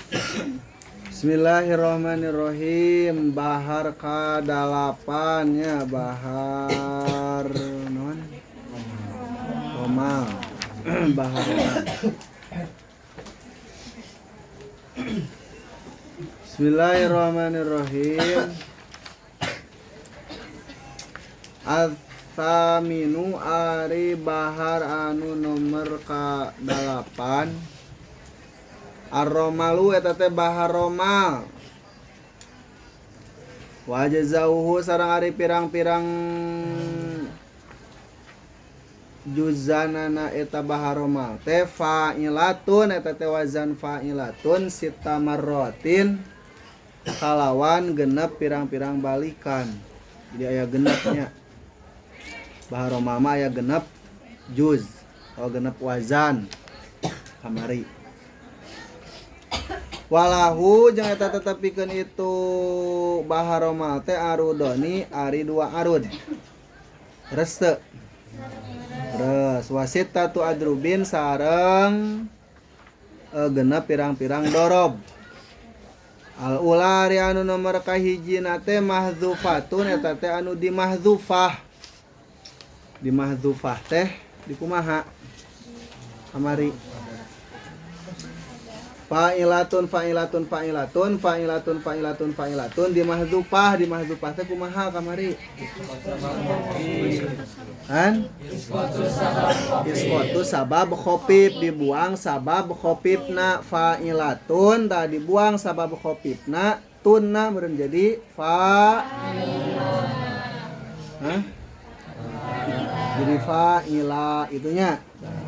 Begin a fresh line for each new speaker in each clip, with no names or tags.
Bismillahirrahmanirrahim. Bahar ka-8 nya, bahar non Romal. Bahar Romal. Bismillahirrahmanirrahim. Al-thaminu ari bahar anu nomor ka-8. Ar-romalu eta teh bahar romal. Wa jazauhu sareng ari pirang-pirang juzanana eta bahar romal teh fa'ilatun eta teh wazan fa'ilatun sita marrotin kalawan genep pirang-pirang balikan. Jadi aya genepnya. Bahar romal mah aya genep juz atau genep wazan kamari. Walahu jeung eta tetepikeun itu bahar romal teh arudoni ari dua arud. Reste. Terus wasitatu adrubin sareng genep pirang-pirang dorob. Al ula ari anu nomor kahijina teh mahzufatun eta teh anu dimahzufah. Dimahzufah teh dikumaha? Kamari. Fa'ilatun fa'ilatun fa'ilatun fa'ilatun fa'ilatun fa'ilatun dimahzufah, dimahzufah teh kumaha kamari? Kan? Isqatu sabab khofif, dibuang sabab khofifna. Fa'ilatun tah dibuang sabab khofifna, tunna meureun jadi fa. Hah? Jadi fa'ila itunya.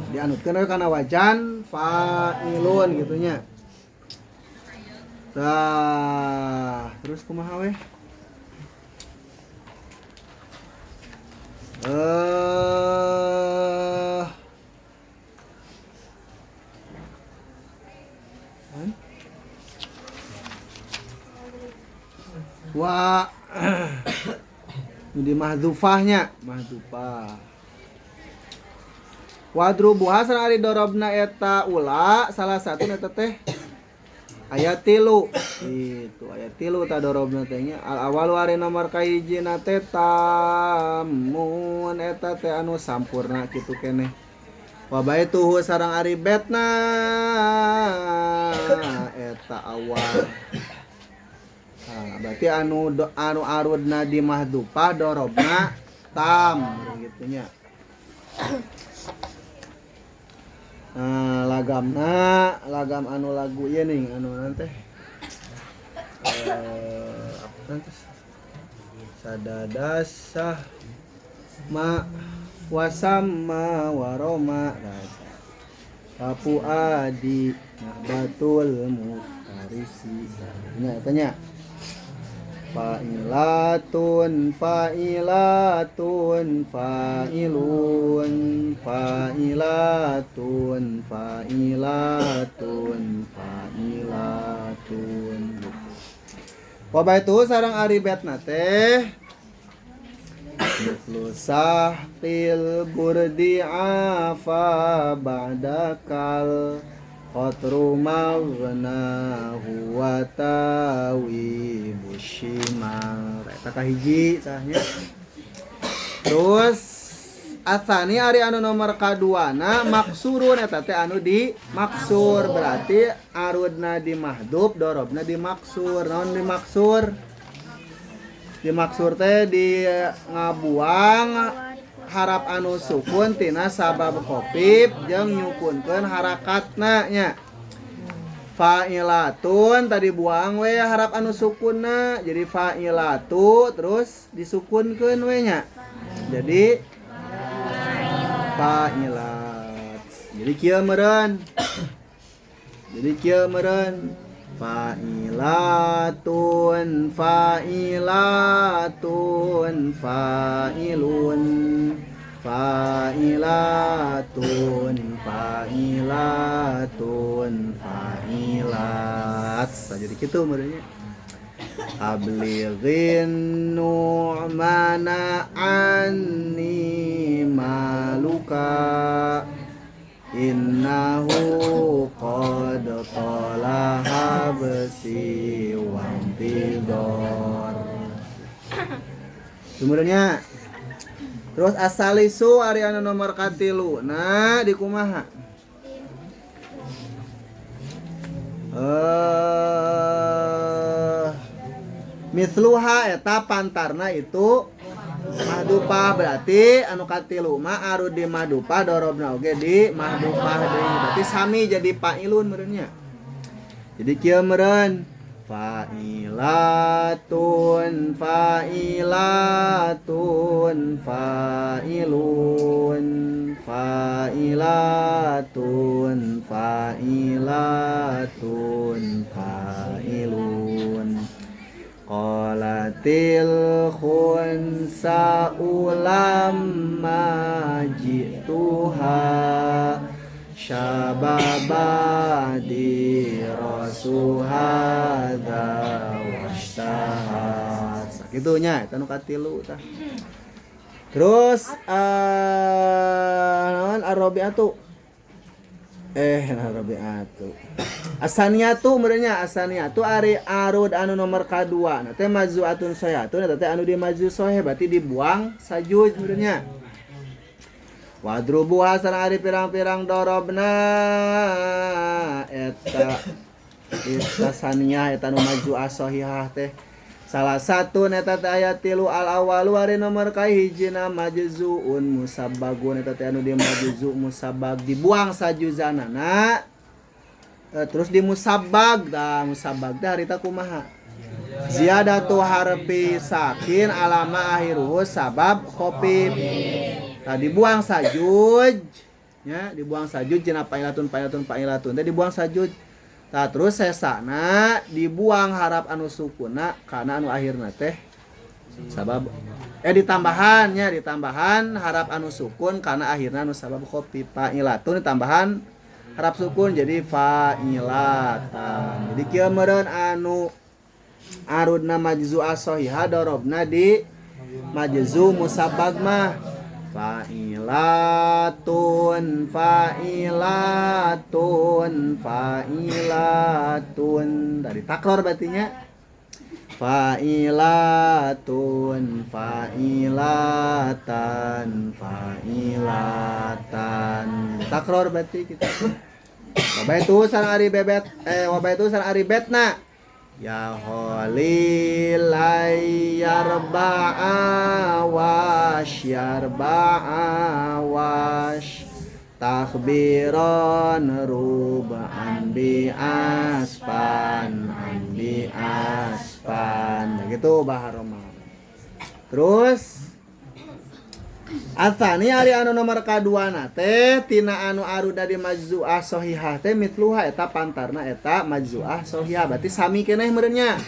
Dianutkeun we kana wajan fa'ilun gitunya. Tah, terus kumaha weh? Wa di mahdzufahnya, mahdzufah. Wadrubuha sareng ari dorobna eta ula salah satu eta teh aya tilu. Itu aya tilu ta dorobna teh nya. Al awalu ari nomor kahijina teh tamun eta teh anu sampurna kitu keneh. Wa baituhu sareng ari betna eta awal. Nah, berarti anu anu arudna di mahdupah dorobna tam gitu nya. Nah, lagamna lagam anu lagu ieu nih anu nanti apa nanti sadadasah ma wasamma waroma kapu adi nahbatul muftarisi nya eta nya. Fa'ilatun fa'ilatun fa'ilun fa'ilatun fa'ilatun fa'ilatun. Wa baitu sareng ari betna teh mithlu sahqil burdi afa ba'dakal qatru maghnahu wa tawi bushimal. Eta kahiji tah nya. Terus atsani ari anu nomor kaduana maksurun eta teh anu di maksur, berarti arudna di mahdub dorobna di maksur. Naon di maksur? Di maksur teh di ngabuang harap anu sukun tina sabab khofif jeung nyukunkeun harakatna nya. Fa'ilatun tadi buang we harap anu sukunna jadi fa'ilatu terus disukunkeun we nya. Jadi fa'ilat. Jadi kieu meureun. Jadi kieu meureun. Fa'ilatun fa'ilatun fa'ilun fa'ilatun fa'ilatun fa'ilat. Jadi kitu meureunnya. Ablighin nu'mana anni maluka innahu qad qala labsi wantidor. Kemudiannya terus asalisu ari anu nomor katilu. Nah, di kumaha? Mithluha eta pantarna itu mahdupah, berarti anu katilu mah arud di mahdupah dorobna oge di mahdupah deui. Berarti sami jadi fa'ilun meureunnya. Jadi kieu meureun fa'ilatun fa'ilatun fa'ilun fa'ilatun fa'ilatun fa'ilun. Qalatil khunsa'u lamma ji'tuha syababadi rasuhadza washtahat. Sakitu nya eta nu katilu tah. Terus naon arrabi'atu? Arrabi'atu. Asaniatu meureunnya asaniatu ari arud anu nomor kadua. Na teh majzu'atun soyatun eta teh anu di majzu sohe berarti dibuang sajuj meureunnya. Wadrubuha sareng ari pirang-pirang dorobna eta eta saniyah eta nu majzu'ah sahihah teh. Salah satu eta teh aya tilu al awalu ari nomor kahijina majzu'un musabbagun eta teh anu di majzu' musabbag dibuang sajuzanana terus di musabbag tah musabbag teh harita kumaha ziyadatu harfi sakin alama akhiruhu sabab khafif. Tah dibuang sajuj nya dibuang sajuj cenah fa'ilatun fa'ilatun fa'ilatun teh dibuang sajuj. Tah terus sesana dibuang harap anu sukuna kana anu akhirna teh sabab ditambahan nya ditambahan harap anu sukun kana akhirna anu sabab khafif fa'ilatun ditambahan harap sukun jadi fa'ilatan. Jadi kieu meureun anu arudna majzu'ah sahihah dorobna di majzu musabbag mah fa'ilatun fa'ilatun fa'ilatun dari takror berarti nya fa'ilatun fa'ilatan fa'ilatan takror berarti kita. Wabaitu sareng ari bebet wabaitu sareng ari betna ya holilai yarba'a wash yarba'a wash takbiron rub'an bi aspan an bi aspan. Begitu baharoma. Terus Atsani ari anu nomor kaduana teh tina anu aruda di majzu'ah sahihah teh mithluha eta pantarna eta majzu'ah sahihah berarti sami keneh meureun nya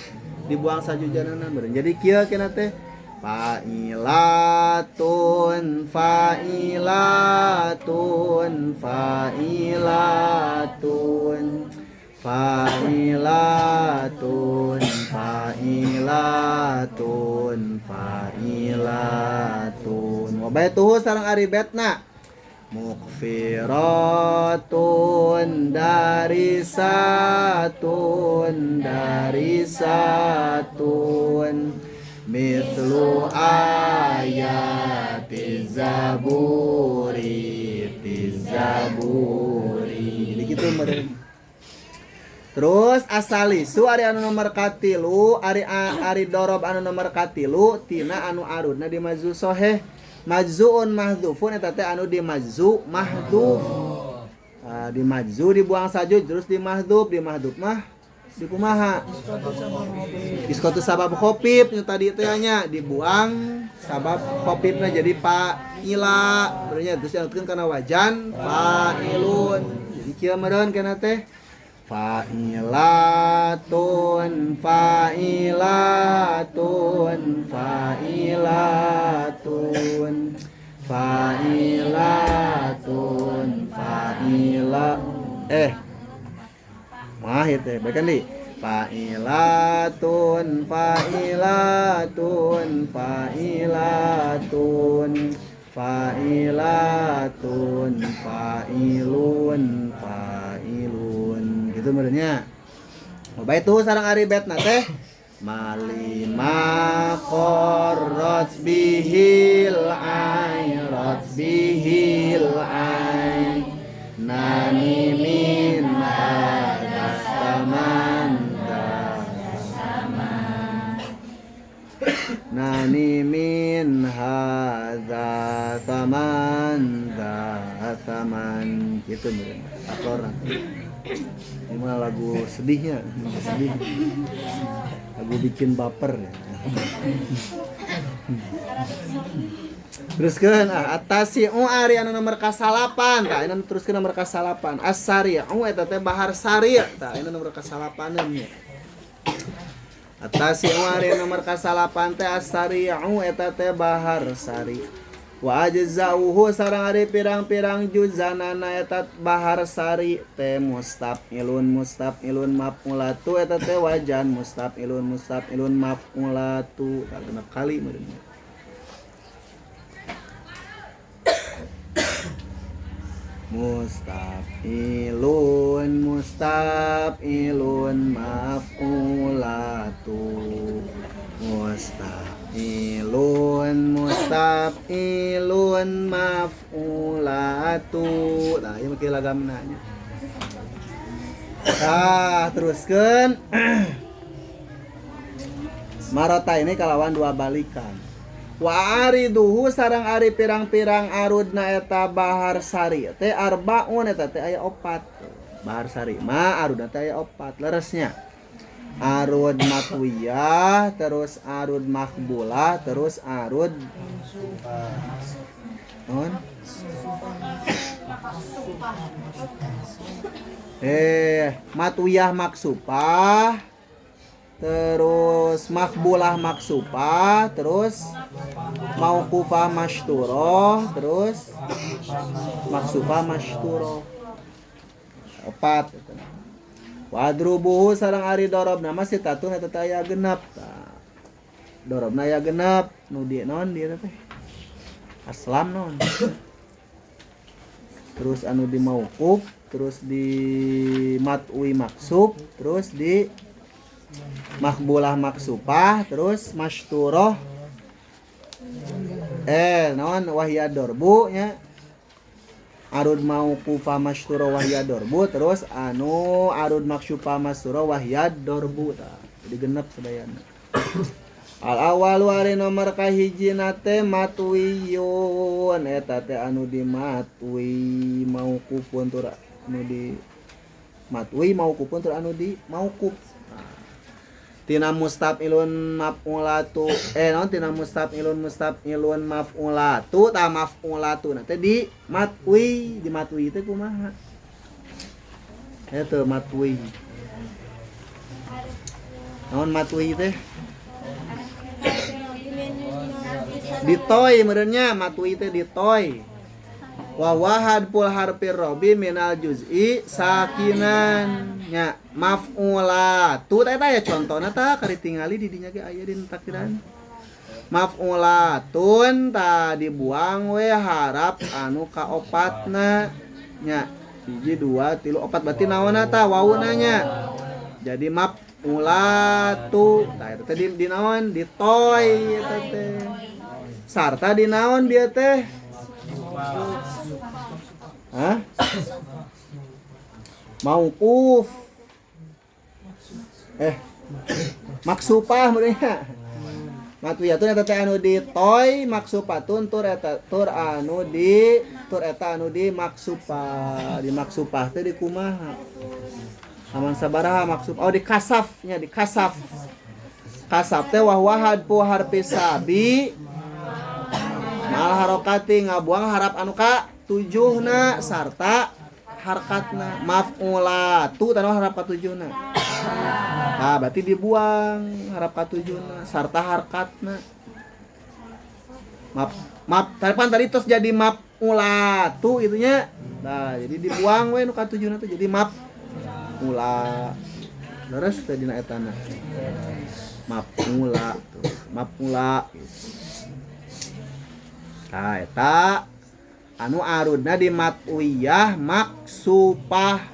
dibuang sajujanana meureun. Jadi kieu kena teh fa'ilatun fa'ilatun fa'ilatun fa'ilatun fa'ilatun fa'ilatun. Wa baituhu sareng ari betna mukfiratun dari satun mithlu ayati zaburi tizaburi. Jadi kitu meureun. Terus asalisu ari anu nomor katilu ari ari dorob anu nomor katilu tina anu arudna di majzu soheh majzuun mahdzufun eta teh anu di majzu mahdzuf. Di majzu dibuang sajuj terus di mahdzuf mah di kumaha iskotu sabab khofif nu tadi teh nya dibuang sabab khofifna jadi fa'ila berarti terus dianutkeun kana wajan fa'ilun. Jadi kieu meureun kana teh fa'ilatun fa'ilatun fa'ilatun fa'ilatun fa'ila mah ieu teh bae kan di fa'ilatun fa'ilatun fa'ilatun fa'ilatun fa'ilun fa'ilun gitu meureunnya. Bae tuh sareng ari betna teh malima qarrat bihil ain rat bihil ain nani min nani min hadza taman dza taman gitu meureun aklorna. Ini mah lagu sedihnya, sedih. Lagu bikin baper ya. Teruskeun atasi ari anu nomor kasalapan tah anu teruskeun nomor kasalapan as-sari'u eta teh bahar sari' tah anu nomor kasalapaneun nya. Atasi ari nomor kasalapan teh as-sari'u eta teh bahar sari. Wa ajza'uhu sareng ari pirang-pirang juzanana eta bahar sari teh mustaf'ilun mustaf'ilun maf'ulatu eta teh wajan mustaf'ilun mustaf'ilun maf'ulatu tah genep kali meureun. Mustaf'ilun mustaf'ilun maf'ulatu mustaf'ilun mustaf'ilun maf'ulatu. Nah, ieu mah lagamna nya. Tah, teruskeun. Marota ini kalawan dua balikan. Wa ariduhu sareng ari pirang-pirang arudna eta bahar sari teh arbaun eta teh aya opat. Bahar sari mah arudna teh aya opat leresnya. Arud matwiyah, terus arud makbulah, terus arud non matwiyah maksupah, terus makbulah maksupah, terus mauqufah masyturoh, terus maksupah masyturoh. Opat. Wadrubuhu sareng ari dorobna mah sitatun eta teh aya genep. Tah. Dorobna aya genep nu di naon dieu teh? Aslam naon. Terus anu di mauquf, terus di matwi maksub, terus di makbulah maksupah, terus masyturoh naon wahya dorbu nya. Arud mauqufa masytura wahya dorbu, terus anu arud maksyufa masytura wahya dorbu tah. Jadi genep sadayana. Al awalu ari nomor kahiji teh matwiyun eta teh anu di matwi mauqufun tur anu di matwi mauqufun tur anu di mauquf. Tina mustaf'ilun maf'ulatu naon tina mustaf'ilun mustaf'ilun maf'ulatu ta maf'ulatu na teh di matwi, di matwi teh kumaha eta matwi naon matwi teh ditoy meureunnya matwi teh ditoy wa wahad pul harfir robi minal juz'i sakinan nya maf'ulatu teh eta ya contona tah kari tingali di dinya ge aya di takdiran maf'ulatun tah dibuang we harap anu kaopatna nya 1 2 3 4 berarti naonna tah wauna nya jadi maf'ulatu tah eta teh di naon ditoy eta teh sarta di naon bieu teh. Hah? Mauquf. Maksupah meureunnya. Matwiyatun eta teh anu di toy maksupatun tur eta tur anu di tur eta anu di maksupah. Di maksupah teh di kumaha? Aman sabaraha maksub? Oh di kasaf nya di kasaf. Kasaf teh wahwahad pu harfi sabi mal harokati ngabuang harap anu ka tujuhna sarta harkatna maf'ulatu tanah harap ka tujuhna. Nah, berarti dibuang harap ka tujuhna sarta harkatna. Maf maf tadi tadi terus jadi maf'ulatu itunya. Nah, jadi dibuang we nu ka tujuhna teh jadi maf'ula. Leres teh dina etana. Maf'ula tuh, maf'ula gitu. Nah, eta anu arudna di matwiyah maksupah.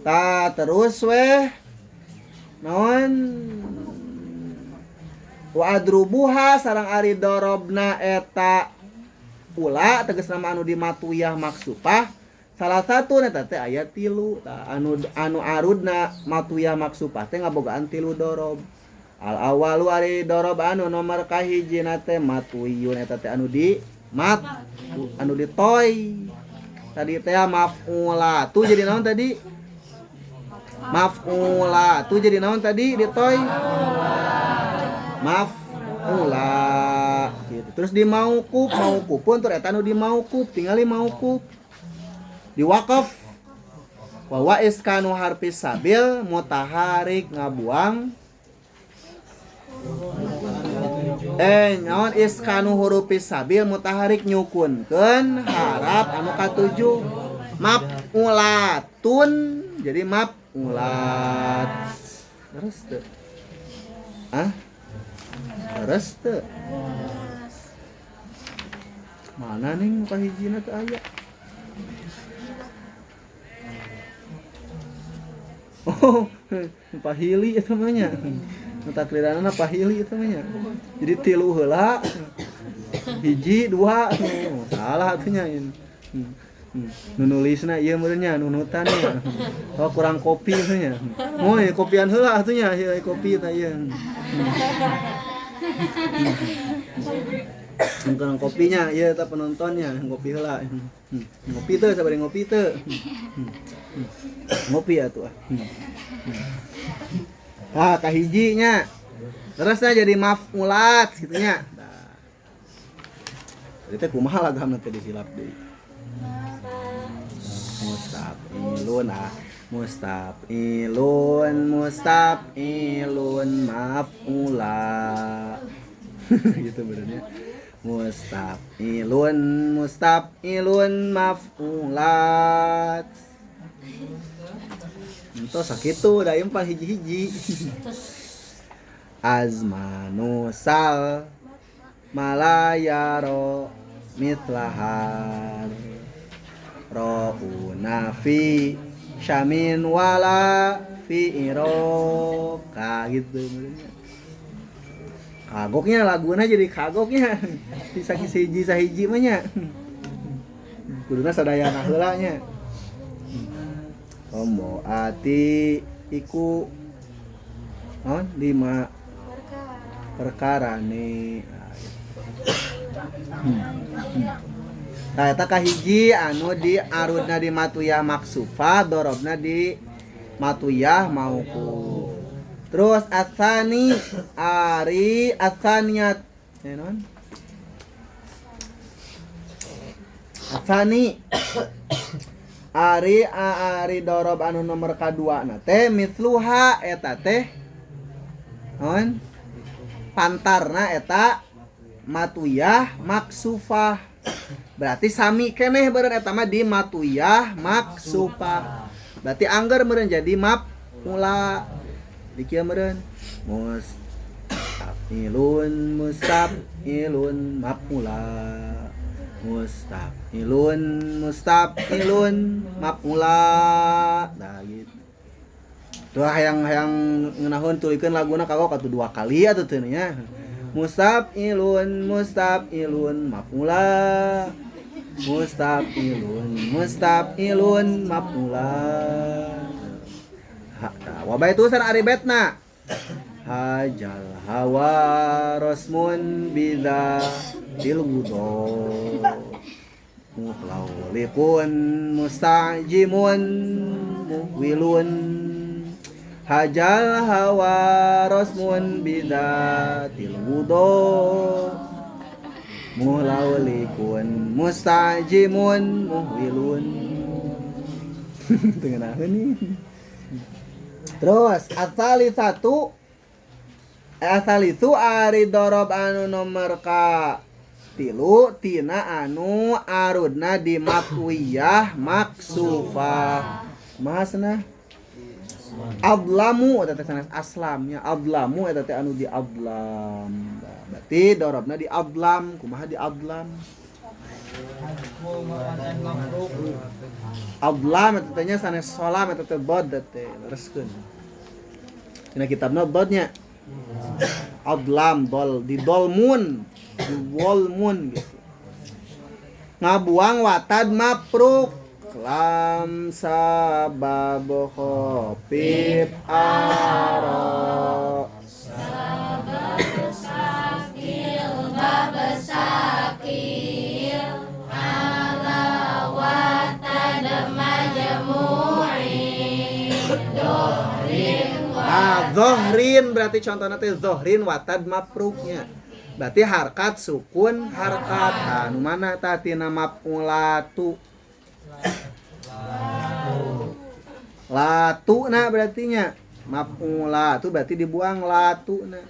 Ta terus weh Naon wa adrubuha sareng ari dorobna eta ula tegasna mah anu di matwiyah maksufah salah satu eta teh aya tilu. Tah anu arudna matwiyah maksufah teh ngabogaan tilu dorob. Al awalu ari dorob anu nomor kahijina teh matwiyun eta teh anu di mat anu di toy. Tadi teh maf'ulatu jadi naon tadi? Maf'ulatu jadi naon tadi di toy? Maf'ula gitu. Terus di mauquf, mauqufun tur eta anu di mauquf, tingali mauquf. Di waqaf wa wa iskanu harfi sabil mutaharik ngabuang naon iskanu hurufi sabil mutaharik nyukunkeun harap anu katujuh maf'ulatun jadi maf'ulat. Terus teu? Ah? Terus teu? Mana nih nu kahijina teu aya? Oh, pahili eta mah nya. Nu takliranna pahili eta mah nya. Jadi tilu heula. Hiji, dua, oh, salah atuh nya. Nu nulisna ieu meureun nya, nunutan nya. Oh, kurang kopi atuh nya. Moy kopian heula atuh nya, ieu kopi tah ieu. Kurang kopinya, ieu eta penontonnya, ngopi heula. Ngopi teu, sabari ngopi teu. Ngopi atuh ah. Tah kahiji nya. Terusnya jadi maf'ulat kitu nya. Tah. Jadi teh kumaha lagamna teh disilap deui. Mustaf'ilun ah. Mustaf'ilun mustaf'ilun maf'ula. Gitu benernya. Mustaf'ilun mustaf'ilun maf'ulat. Entos sakitu da ieu mah hiji-hiji. Azmanusal malayaro mithlahar ro'una fi syamin wala fi iroka gitu benernya. Kagoknya laguna jadi kagoknya. Bisa hiji sahiji mah nya. Kuduna sadayana heula nya. Tombo ati iku naon lima perkarane. Nah, eta kahiji anu di arudna di matuyah maksufah, dorobna di matuyah mauquf. Terus atsani ari atsaniyat naon? Atsani ari ari dorob anu nomor kadua na teh mitsluha eta teh naon? Pantarna eta matuyah maksufah. Berarti sami keneh beureun eta mah di matuyah maksufah. Berarti angger meureun jadi maf'ula. Di kieu meureun mustaf'ilun mustaf'ilun maf'ula. Mustaf'ilun mustaf'ilun maf'ula. Nah gitu. Tuh hayang ngeunaheun tulikeun laguna kagok atuh dua kali atuh teu nya. Mustaf'ilun mustaf'ilun maf'ula. Mustaf'ilun mustaf'ilun maf'ula. Ha, wa baitu san ari betna. Hajal hawa rasmun bidza til wudu. Muhlauliqun mustajimun muhwilun. Hajal hawa rasmun bidza til wudu. Muhlauliqun mustajimun muhwilun. Teu ngeunaheun nih. Terus asali satu asali itu ari dorob anu nomor ka tilu tina anu arudna di matwiyah maksufah. Mahasna adlamu eta teh sanes aslamnya adlamu eta teh anu di adlam. Berarti dorobna di adlam, kumaha di adlam? Adlam eta teh nya sanes salam eta teh bod teh lereskeun. Dina kitabna dodnya. Adlam dol di dolmun, di wolmun gitu. Ngabuang watad mapruk lam sabab khafif aro
Sabab sakil bab sakil ala watad majmu'i dohrin.
Nah, zohrin berarti contohnya teh zohrin watad mapruknya. Berarti harkat sukun harkat. Nah, nu mana tah tina maf'ulatu? Latu na berarti nya. Maf'ulatu berarti dibuang latu na.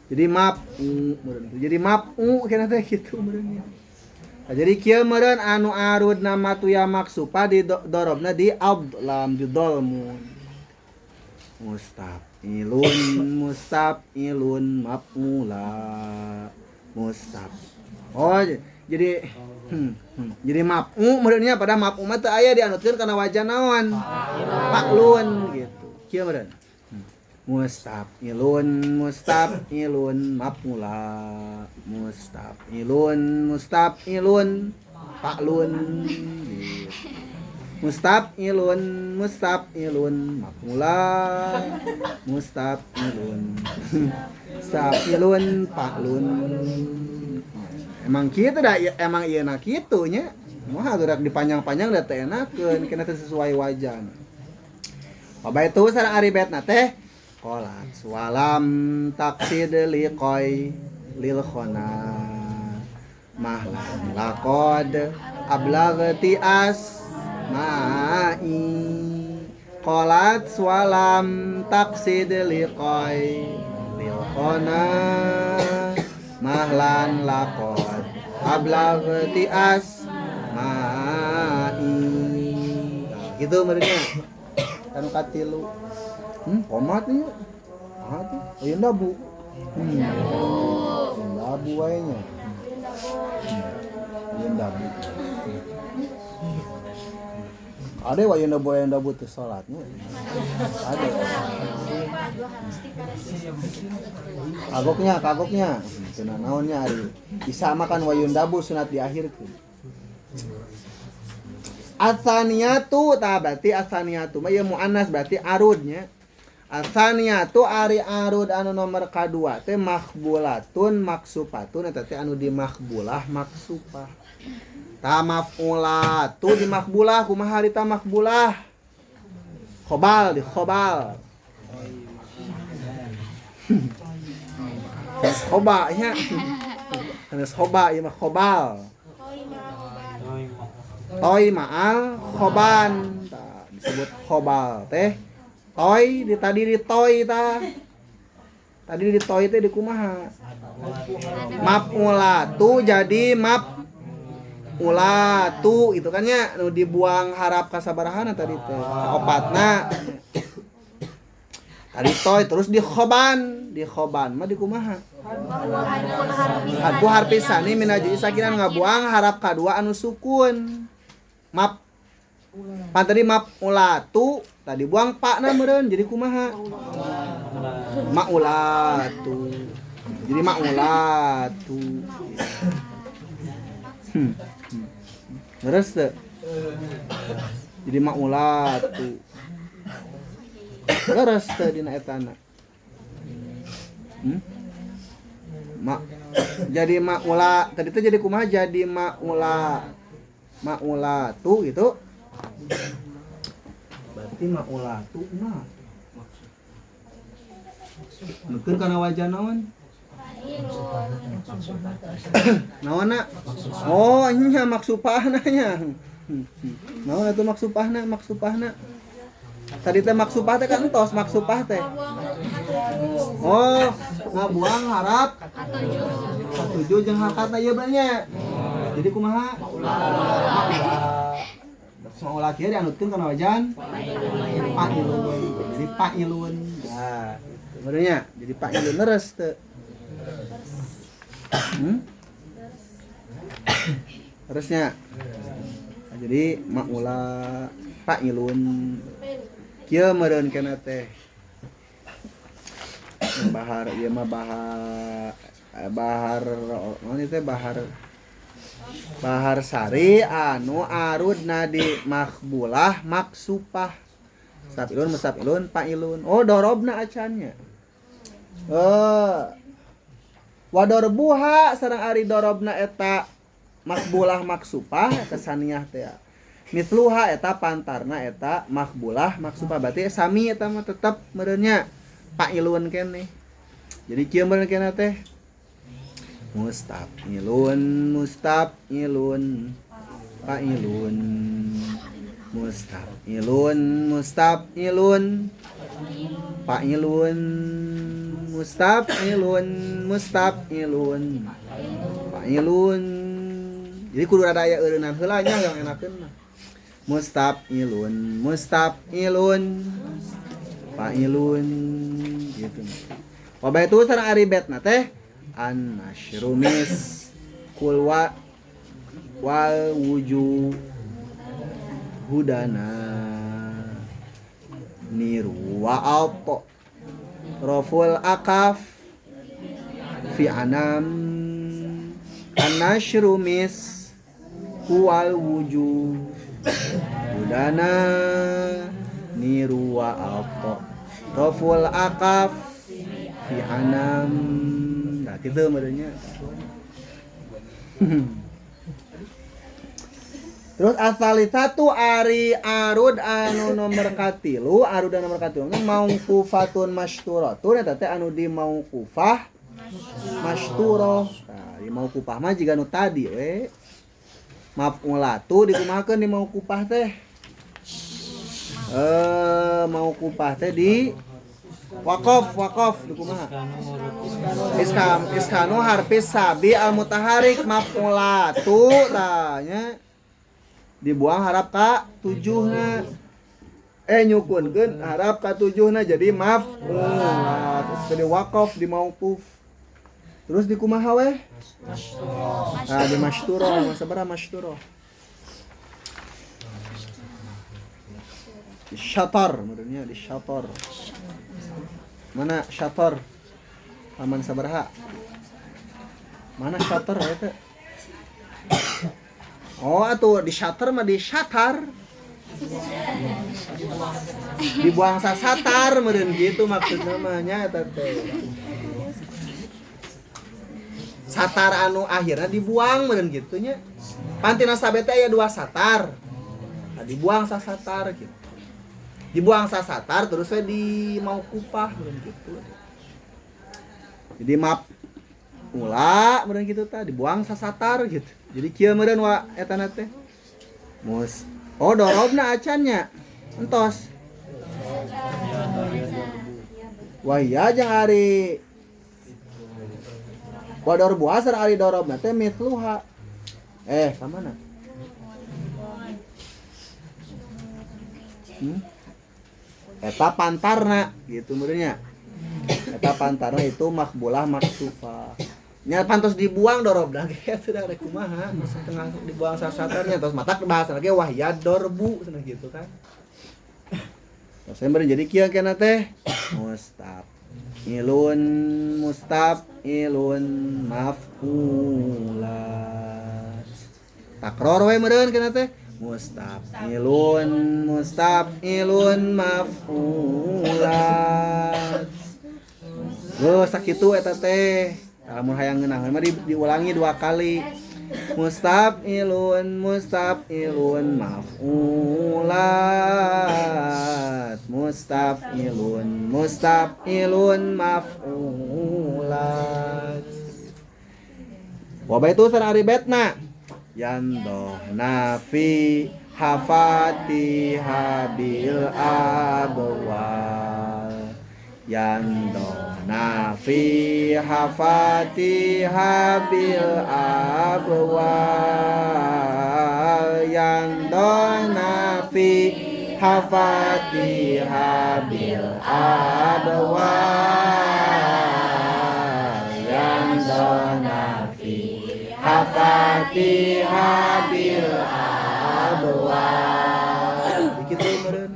Jadi maf'u meureun. Jadi maf'u kana teh kitu meureun. Nah, jadi kieu meureun anu arud nama tuya maksupa di dorobna di ablam di dolmun. Mustafilun mustafilun maf'ula mustaf. Oh, jadi jadi maf'u meureunnya pada maf'u mah teu aya dianutkeun kana wajah naon? Fa'lun gitu. Kieu meureun. Mustafilun mustafilun maf'ula mustafilun mustafilun fa'lun gitu. Mustafilun mustafilun maf'ula mustafilun mustafilun fa'lun. Emang kitu da, emang ieu na kitu nya. Moal gerak dipanjang-panjang da teu enakeun, kena teu sesuai wajan. Wabaitu sareng ari betna teh qolat walam taqsid liqai lil khona mahlan laqad ablagti as ma'i qolat walam taqsid liqai lil khona mahlan laqad ablagti as ma'i. Nah, gitu mereka kanu katilu. Komat nih. Ah tuh, ayeuna dabu. Dabu wae nya. Ayeuna dabu. Ada wae ayeuna boy dabu teh salatnya. Ada. Kagoknya, kagoknya. Cenah naonnya ari. Bisa makan wayun dabu sunat diakhirkeun. Atsaniyatu tah berarti atsaniyatu mah ieu muannas berarti arudnya. Atsaniyatu ari arud anu nomor kadua teh makhbulatun maksupatun eta teh anu di makhbulah maksupah. Ta maf'ulatu di makhbulah kumaha ari ta makhbulah? Khobal di khobal. Khoba nya. Sanes khoba ieu mah khobal. Toy ma'al khoban. Tah disebut khobal teh. Toy di tadi di toy ta. Tadi di toy teh di kumaha? Maf'ulatu jadi maf'ulatu itu kan nya nu dibuang harap kasabarahana tadi teh. Kaopatna. Tadi toy terus di khoban, di khoban mah di kumaha? Hadfu harfi sani minaji sakinan ngabuang harap kadua anu sukun. Map pan tadi maf'ulatu tadi buang pakna meureun jadi kumaha? Ma'ulatu. Jadi ma'ulatu. Terus teu? Jadi ma'ulatu. Terus teu dina etana. Mak jadi ma'ula tadi teh jadi kumaha? Jadi ma'ula ma'ulatu gitu. Berarti ma'ulatu mah nukeun kana wajah naon? Naonna? Oh, nya maksupahna nya. Naon atuh maksupahna? Maksupahna. Tadi teh maksupah teh kan entos maksupah teh. Oh, ngabuang harap katujuh jeung harkatna ieu nya. Jadi kumaha? Maula. Maula kieu dianutkeun kana wajan fa'ilun. Jadi fa'ilun. Nah, gitu. Benernya, jadi fa'ilun leres teu. Terusnya. Nah, jadi maula fa'ilun. Kieu meureun kana teh. Bahar ieu mah bahar bahar naon ieu teh bahar bahar sari anu arudna di makhbulah maksupah. Mustafilun mustafilun fa'ilun. Oh dorobna acannya. Wadorbuha sareng ari dorobna eta makbulah maksupah eta saniah teh. Misluha eta pantarna eta makbulah maksupah berarti sami eta mah tetep meureunnya fa'ilun keneh. Jadi kieu meureun keneh teh mustafilun mustafilun fa'ilun mustafilun mustafilun fa'ilun mustafilun mustafilun fa'ilun. Jadi kudu rada aya eureunnan heula nya yang enakeun mah. Mustafilun mustafilun fa'ilun gitu. Wa baitu sareng ari betna teh an-nasyru mis kul wa wal wujuh hudana niru wa alto raful akaf fi anam an-nasyru mis wal wujuh hudana niru wa alto raful akaf fi anam. Nah kitu meureunnya. Terus asalisatu ari arud anu nomor katilu, arud anu nomor katilu mauqufatun masyturatun eta teh anu di mauqufah masyturah. Nah, di mauqufah mah jiga nu tadi we. Maf'ulatu dikumahakeun di mauqufah teh? Mauqufah teh di waqaf, waqaf dikumaha? Iskanu harfi sabi al mutaharik maf'ulatu tah nya. Dibuang harap ka tujuhna nyukunkeun harap ka tujuhna jadi maf'ul jadi waqaf di mauquf. Terus di kumaha weh? Nah di masyturah, sabaraha masyturah? Di syatar maksudnya di syatar. Mana syatar? Taman sabaraha? Mana syatar eta? Oh atuh di shutter mah di shutter. Dibuang sasatar meureun gitu maksudna mah nya eta teh. Satar anu akhirna dibuang meureun kitu nya. Pantina sabe teh aya dua satar. Nah, dibuang sasatar gitu. Dibuang sasatar terus we di mauqufah meureun kitu. Jadi map mula meureun kitu tah dibuang sasatar gitu. Jadi kieu meureun wa eta na teh. Mus oh dorobna acannya. Entos. Wah iya jeung ari wador buasar ari dorobna teh mithluha. Ka mana? Eta pantarna gitu meureunnya. Eta pantarna itu makbulah maksufah. Nya pantos dibuang dorobna ge atuh da rek kumaha setengah dibuang sasatarnya terus matak bahasa lagi wah ya dorbu cenah gitu kan. Terus saya jadi kieu kena teh mustafilun mustafilun maf'ulat. Takror we meureun kena teh mustafilun mustafilun maf'ulat. Heuh sakitu eta teh. Lamun hayang ngeunaheun mah diulangi dua kali. Mustafilun mustafilun maf'ulat. Mustafilun mustafilun maf'ulat. Wa baitu sareng ari betna. Yandoh nafi hafatiha bil abwal. Yandoh nafi hafatiha bil abwal. Yandoh nafi hafatiha bil abwal. Yandoh nafi hafatiha bil abwal. Begitu meureun.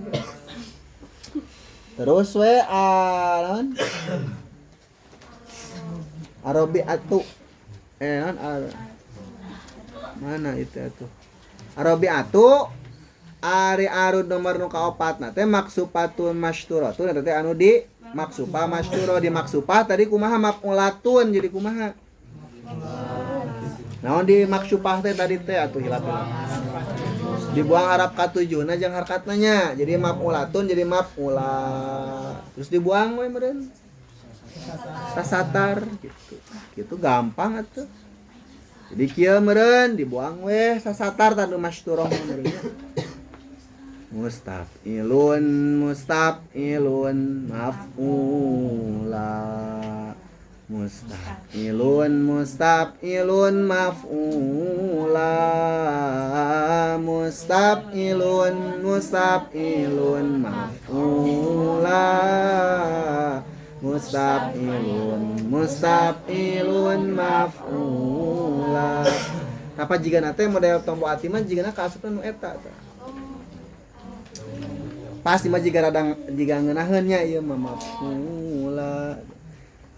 Terus we naon? Arabiatu mana itu atuh Arabiatu ari arud nomor nu kaopatna teh maksupatun masyturatun eta teh anu di maksupa masyturo di maksupa tadi kumaha mafulatun jadi kumaha naon di maksupah teh tadi teh atuh hilap dibuang harap katujuhna jeung harkatna nya jadi mafulatun jadi mafula terus dibuang we meureun sasatar gitu gitu gampang atuh jadi kieu meureun dibuang we sasatar tadu masyturoh meureun mustafilun mustafilun maf'ula mustafilun mustafilun maf'ula mustafilun mustafilun maf'ula mustafilun mustafilun maf'ula. Tapa jigana teh model tombo ati mah jigana kaasupna nu eta tah. Pasti mah jiga radang jiga ngeunaheun nya ieu mah maf'ula.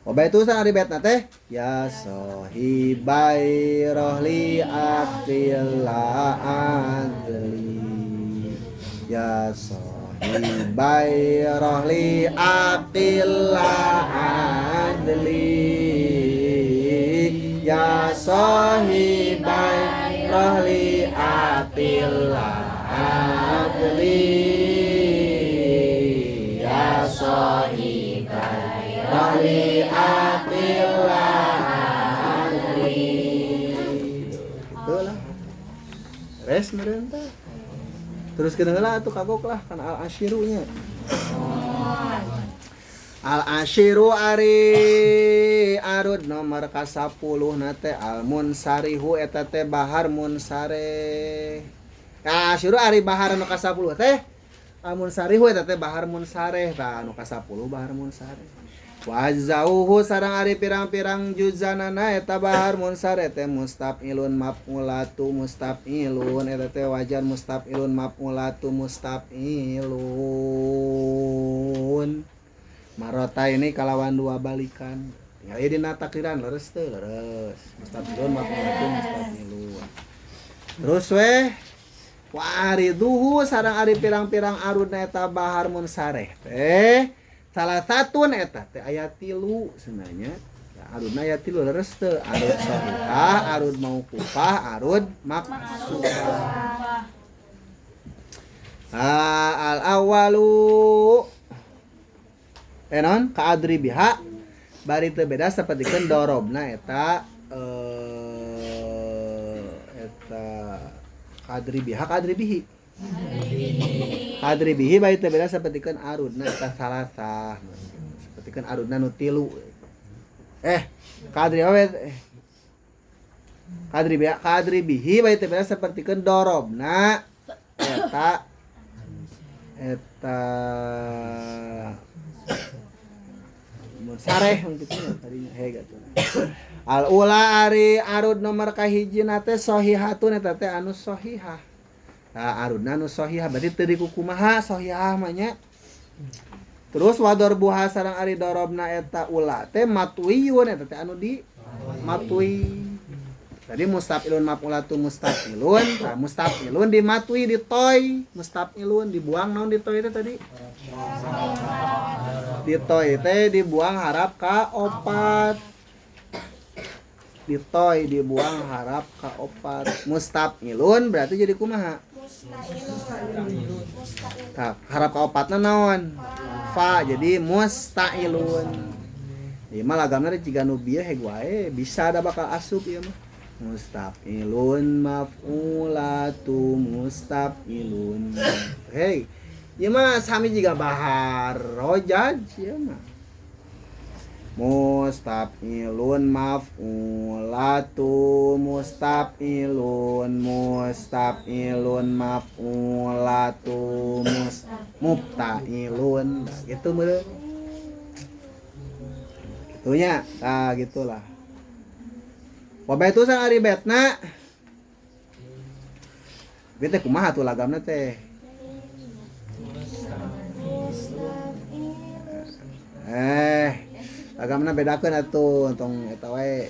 Wa baitu san ari betna teh ya sohibai rohli aqil la adli ya sohibai rohli aqil la adli ya sohibai rohli aqil la adli ya sohibai rohli aqil la adli. Itulah res meureun tah. Terus kena heula atuh kagok lah kana al-asyiru nya. Al-asyiru ari arud nomor ka-10 na teh al-munsarihu eta teh bahar munsare. Al-asyiru ari bahar nu ka-10 teh al-munsarihu eta teh bahar munsareh tah anu ka-10 bahar munsareh. Wa zauhu sareng ari pirang-pirang juzanana eta bahar munsareh teh mustafilun maf'ulatu mustafilun eta teh wajan mustafilun maf'ulatu mustafilun. Marota ini kalawan dua balikan. Tinggal ieu dina takdiran leres teu leres. Mustafilun maf'ulatu mustafilun. Terus weh wa ariduhu sareng ari pirang-pirang arudna eta bahar munsareh teh salah satu eta teh aya tilu sebenarnya. Ya, arudna aya tilu leres teu arud sahihah, arud mauqufah, arud maksufah. Al awalu enon ka adri biha bari teu beda sapertikeun dorobna eta eta kadri biha kadri bihi. Kadri bihi bari teu beda sapertikeun arudna eta salasah. Sapertikeun arudna nu tilu. Kadri awe kadri biha kadri bihi bari teu beda sapertikeun dorobna eta eta sareh kitu nya tadinya heg atuh. Al ula ari arud nomor kahijina teh sahihatun eta teh anu sahihah. Tah arudna anu sahihah berarti teu dikukumaha sahihah mah nya. Terus wadorbuha sareng ari dorobna eta ula teh matwiyun eta teh anu di matwi. Tadi mustafilun maf'ulatu mustafilun, tah mustafilun di matwi di toy, mustafilun dibuang naon di toy teh tadi? Di toy teh dibuang harap ka opat. Di toy dibuang harap ka opat. Mustafilun berarti jadi kumaha? Tah harap ka opatna naon? Fa jadi mustailun. Ieu mah lagamna jiga nu bieu heg wae bisa da bakal asup ieu mah. Mustafilun maf'ulatu mustafilun. Hei, ieu mah sami jiga bahar rojaj ieu mah. Mustafilun maf'ulatu mustafilun mustafilun maf'ulatu mubtailun. Gitu meureun. Gitunya, tah gitulah. Wa baitu san ari betna. Bet teh kumaha tuh lagamna teh? Lagamna bedakeun atuh tong eta wae.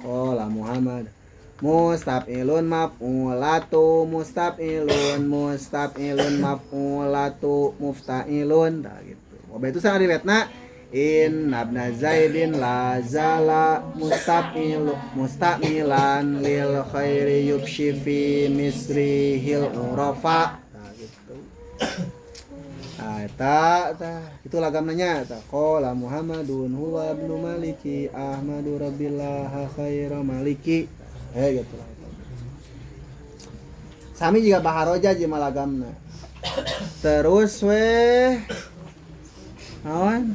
Qala Muhammad mustaf'ilun maf'ulatu mustaf'ilun mustaf'ilun maf'ulatu mufta'ilun tah gitu. Wa itu sana riwayatna inna ibna Zaidin la zala mustaf'ilu mustamilan lil khairi yubshi fi misrihil urafa tah gitu. Nah, eta tah itu lagamna nya tah qala Muhammadun huwa ibnu Maliki Ahmadu rabbillah khaira maliki. Gitu lah. Sami juga baharoja jeung malagamna. Terus weh naon?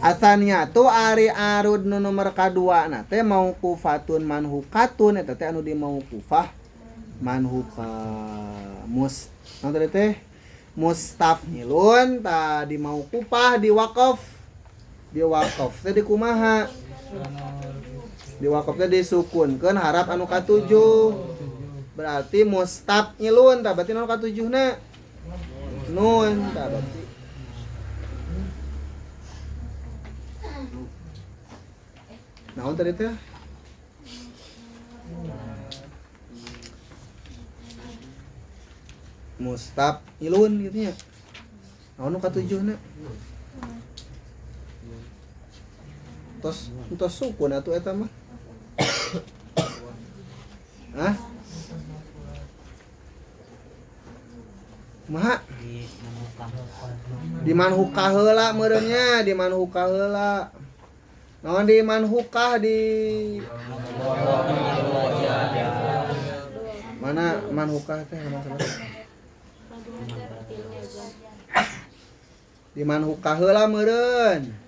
Atsaniatu ari arud nu nomor kadua na teh mauqufatun manhukatun eta teh anu di mauqufah manhuka mus naon tadi teh mustafilun ta di mauqufah di waqaf. Di waqaf teh di kumaha? Di waqaf teh disukunkeun harap anu katujuh. Berarti mustafilun tah berarti anu katujuhna nun tah berarti. Naon tadi teh? Mustafilun gitu nya. Naon nu katujuhna? Tos tos sukun atuh eta mah. Hah? Kumaha? Di manhukah heula meureun nya, di manhukah heula. Naon di manhukah di mana manhukah teh halaman sabaraha? Di manhukah heula meureun.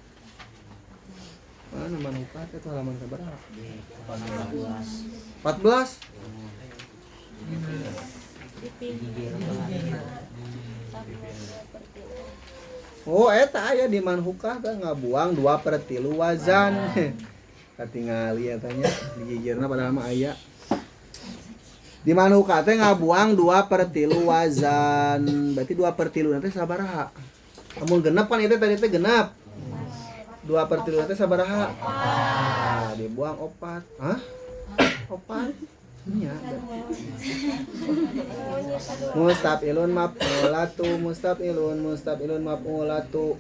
Mana manhukah teh tuh halaman sabaraha? 14. Oh eta aya di manhukah teh ngabuang 2/3 wazan. Katingali eta nya digigirna padahal mah aya. Di manhukah teh ngabuang 2/3 wazan. Berarti 2/3 nanti sabaraha? Amun genep kan itu tadi teh genep. 2/3 teh sabaraha? Ah, dibuang 4. Hah? 4. Nya. Mustafilun maf'ulatu mustafilun mustafilun maf'ulatu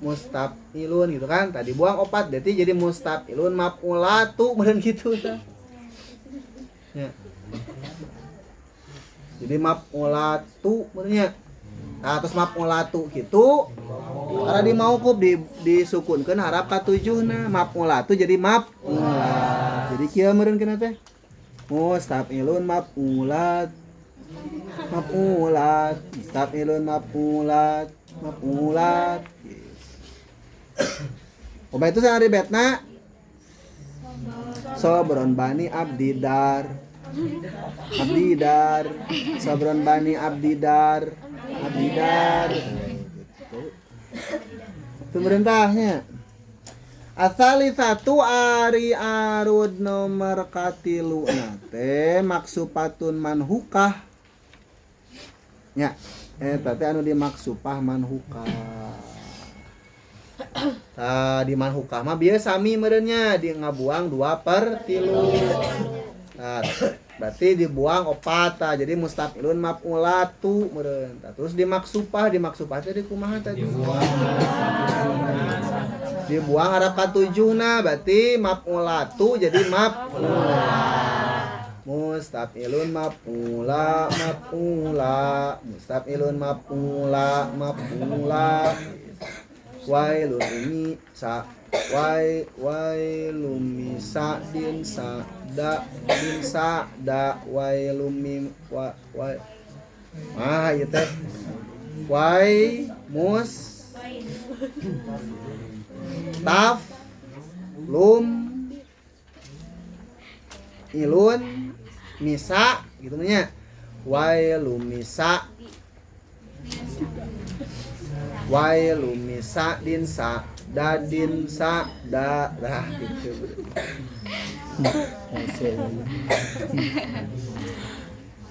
mustafilun gitu kan. Tadi buang 4 berarti jadi mustafilun maf'ulatu meureun kitu tah. Ya. Jadi maf'ulatu meureun nya. Nah, terus maf'ulatu gitu. Karena di mauquf disukunkeun harap katujuhna maf'ulatu jadi maf'ulat. Jadi kieu meureun kana teh. Mustafilun maf'ulat maf'ulat mustafilun maf'ulat maf'ulat. Obat itu saya ribetna Sobron bani abdidar abdidar Sobron bani abdidar abdidar gitu. Pemerintahnya Asali satu ari arud nomor katilu nate maksupatun manhukah nya eta teh anu dimaksupah manhukah. Tah di manhukah mah bieu sami meureun nya di ngabuang 2/3. Tah berarti dibuang 4 tah jadi mustafilun maf'ulatu meureun. Tah terus dimaksupah dimaksupah teh di kumaha tadi? Dibuang harap katujuhna berarti maf'ulatu jadi maf'ula. Mustafilun maf'ula maf'ula mustafilun maf'ula maf'ula. Wailun umi sa wai wailumi sa din sa da din sa da wailumi wa wai ah ieu teh wai mus taf lum ilun misa gitu nya wailumisa wailumisa din sa dadin sa da dah gitu.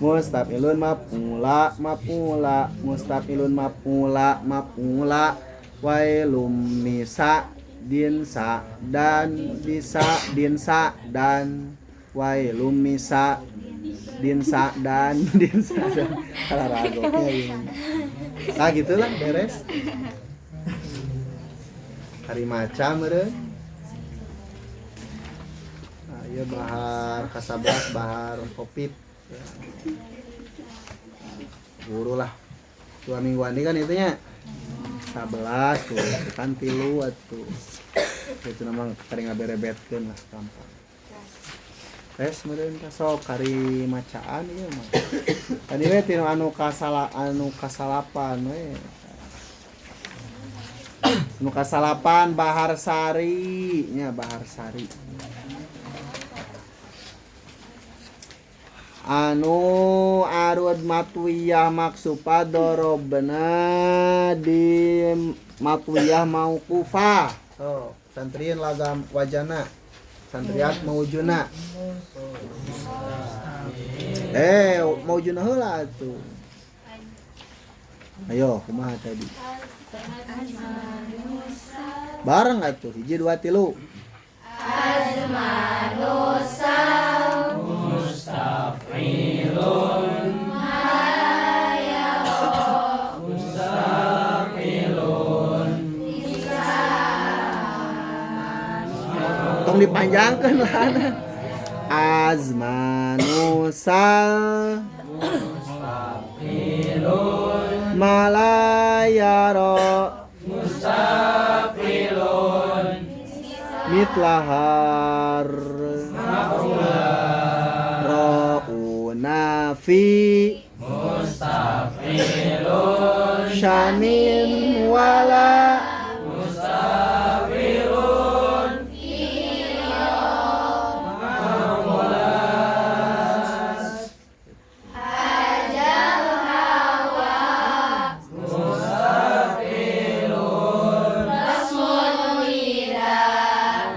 Mustafilun maf'ula maf'ula mustafilun maf'ula maf'ula wailum misa din sa dan disa din sa dan wailum misa din sa dan din sa dan kalaragoknya gini. Nah gitulah beres. Hari macam meureun. Nah, ieu bahar ka-11 bahar Covid. Ya. Buru lah. 2 mingguan ini kan itunya. 11 tuh kan 3 atuh. Itu namang kari ngaberebetkeun lah gampang. Tes meureun ka sok kari macaan ieu mah. Tadi we tinu anu kasala anu kasalapan we. Anu kasalapan Bahar Sari nya Bahar Sari. Anu arud matwiyah maksupa dorobna di matwiyah mauqufah. So, santriin lagam wajana. Santriat maujuna. Maujuna heula atuh. Ayo, kumaha tadi? Bareng atuh, 1 2 3.
Azmanusal
mustafilun mustafilun.
Tong dipanjangkeun lah. Azmanusal
mustafilun
malayaro
mustafilun
mitlahar ra'una fi
mustafilun
syamin wala
mustafilun
ajal hawa
mustafilun
rasmun wida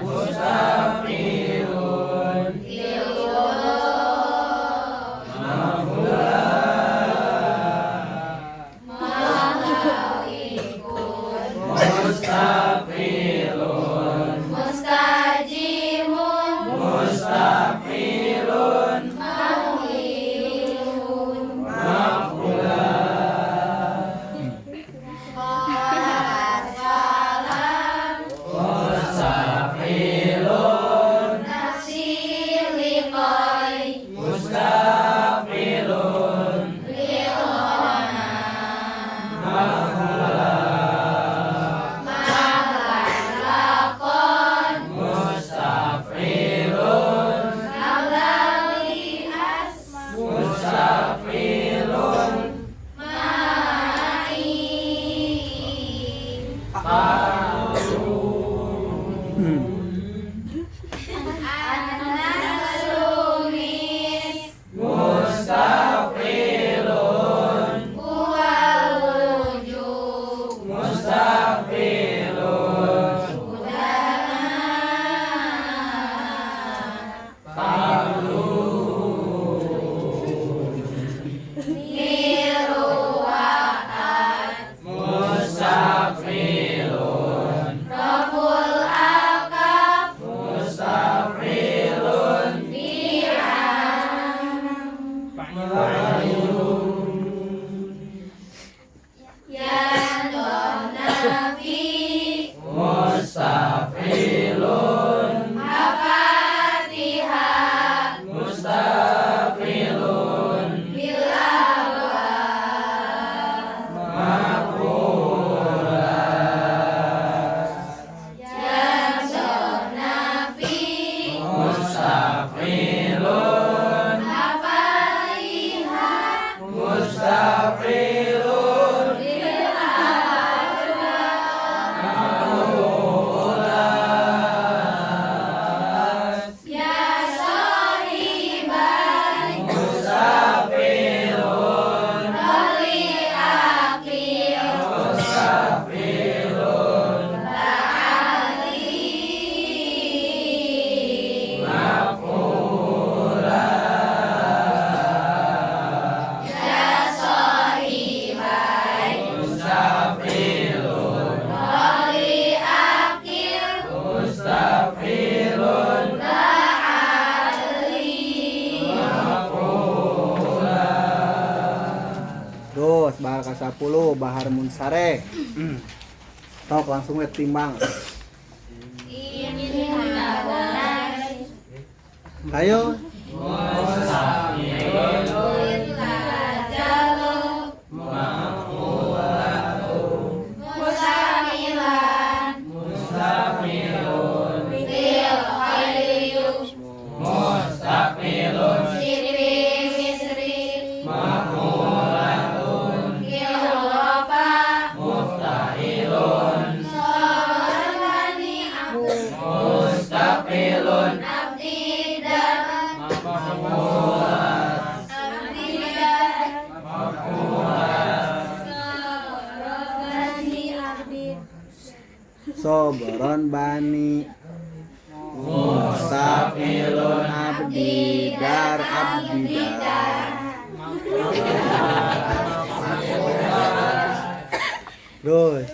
mustafilun
Bahar ka-10 bahar munsare. Tok langsung we timbang. Ayo. Soboron bani mustafilun abdi dar abdi dar. Terus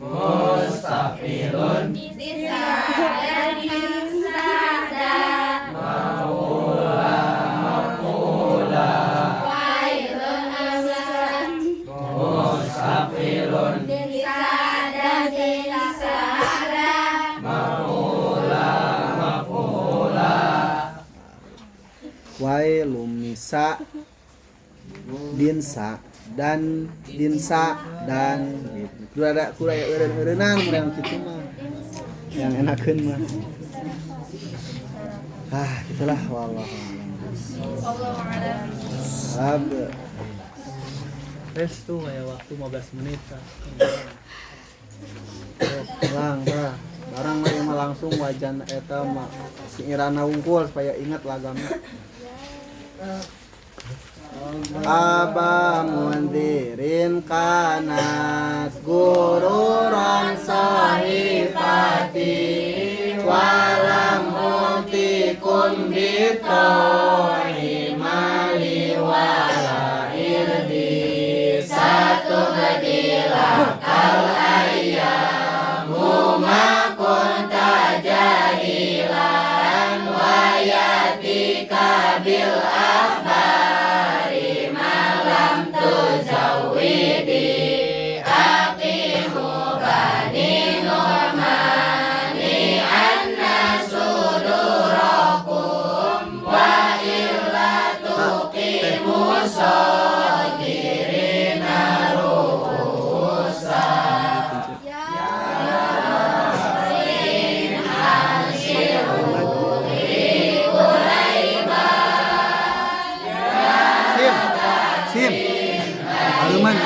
Mustafilun
wai lumisa dinsa dan dinsa dan gitu. Kudu ada kudu aya eureun-eureunan mun yang kitu mah. Yang enakeun mah. Ah, gitulah wallahu a'lam.
Tes tuh kayak waktu 15 menit.
Lang tah. Barang mah ieu mah langsung wajan eta mah si Irana wungkul supaya ingat lagamna. Aba mundirin kanat gururan sahifati walam utikum bitoi mali wala irdi satu bedilakal ayyamu ma kunta jahilan wayatika bil akhbari malam tuzawidi aqimu bani nu'mani anna sudurakum wa illa tuqimu sadirina ru'usa. Sim. Sim. Aluman.